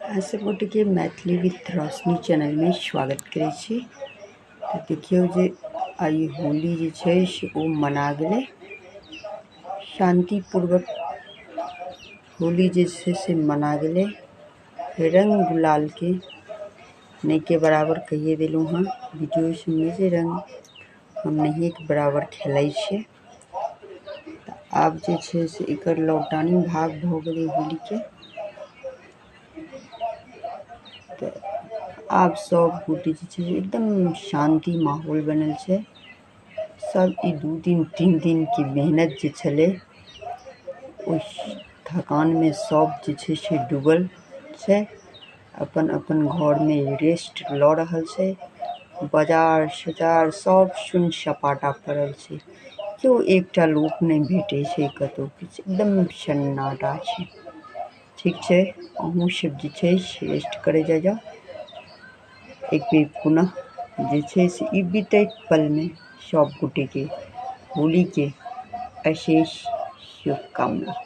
अहाँ सब गोटेके मैथिली विथ रोशनी चैनलमे स्वागत करै छी। तऽ देखियौ जे आइ होली जे छै से ओ मना गेलै शान्तिपूर्वक। होली जे छै से मना गेलै। रंग गुलालके नहिके बराबर कहिए देलहुँ हँ वीडियो सबमे जे रंग हम नहिएके बराबर खेलाइ छियै। तऽ आब जे छै से एकर लौटानी भाग भऽ गेलै होलीके। तऽ आब सब गोटे जे छै एकदम शान्ति माहौल बनल छै। सब ई 2 दिन 3 दिनके मेहनत जे छलै, ओहि थकानमे सब जे छै से डूबल छै। अपन अपन घरमे रेस्ट लऽ रहल छै। बाजार सजार सब सुन सपाटा पड़ल छै। केओ एकटा लोक नहि भेटै छै कतौ किछु, एकदम सन्नाटा छै। ठीक छै, अहूँ सब जे छै से रेस्ट करै जाइ जाउ। एक बेर पुनः जे छै से ई बीतैत पलमे सब गोटेके होलीके अशेष शुभकामना।